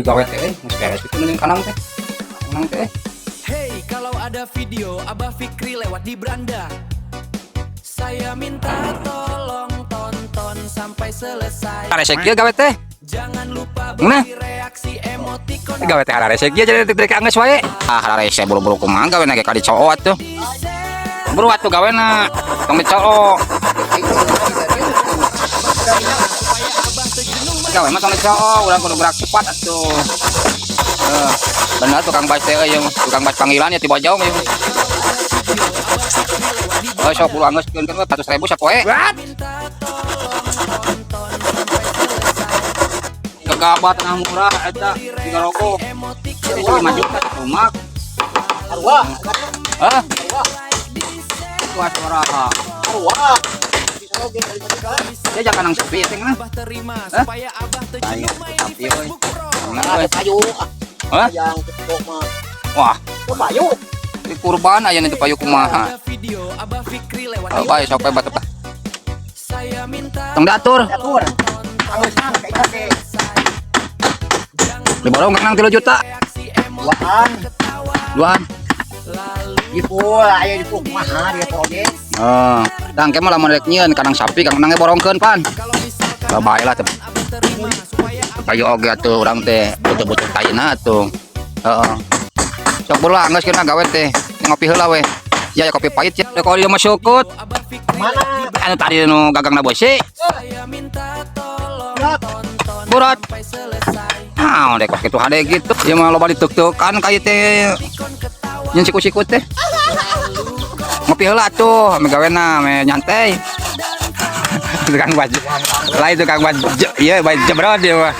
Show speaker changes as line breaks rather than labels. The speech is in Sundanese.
Gawe teh euy, geus beres itu nu kanang teh. Kanang teh.
Hey, kalau ada video Abah Fikri lewat di beranda, saya minta tolong tonton sampai selesai.
Harese kieu gawe teh.
Jangan lupa
Nah.
beri reaksi emoticon.
Gawe teh harese kieu jadi detik anggeus wae. Ah, harese buru-buru kumaha gawe na ge ka dicoo atuh. Buru atuh gawena. Tong dicoo.
Supaya Abah teu jenuh.
Gawe mah tong dicoo, urang kudu gerak cepat atuh. Eh, bener tukang bas teh euy, tukang bas panggilan ya ti Bojong ieu. Oh, sok buru anggeus keun 400.000 sapoe.
Minta tolong tonton sampai selesai.
Gegabah tanah murah eta tiga rokok.
Emoticon.
Ini 5 juta rumah.
Arwah,
Hah?
Arwah,
Wah, suara.
Arwah. Bisa oge dari tadi kan.
Dia jangan nang sepi teh nah.
Abah terima supaya Abah
Ayo,
teu jenuh main di
tapi, euy.
Facebook, bro.
Nah,
Ah,
euy.
payu.
Hah?
Yang ketok mah.
Wah,
Oh, payu.
Di kurban aya nu payu kumaha.
Ada video Abah Fikri lewat
Oh,
di
bae sok bae batu.
Saya minta
Tong diatur.
Atur. Angeusan kayak teh.
Diborong kang 3 juta.
Reaksi
Duaan.
ketawa
Duaan.
lalu
Dipul, aya dipul kumaha dia teh oge.
Oh, tang ke mah lamun rek nyieun kandang sapi kang nang borongkeun pan.
Kalau misalkan
Lah bae lah teh.
Abah terima supaya Abah
Payu oge atuh urang teh butuh-butuh taina atuh. Heeh. Sok buru lah geus kena gawe teh. Ngopi heula we. Ya ya kopi pahit ya. Kalau dia mah sukut.
Abah Fikri
Mana?
Anu tadi nu gagangna bose.
Saya minta tolong tonton
Burat.
Sampai selesai.
Ah, dek kos kitu hade gitu. Ieu mah loba dituk-tukan ka ieu teh.
Ikon ketawa.
Nyen siku-siku teh. Ngopi heula atuh, ame gawena ame nyantai. Tukang baju. Lain tukang baju. Iya, baju jebrot dia mah.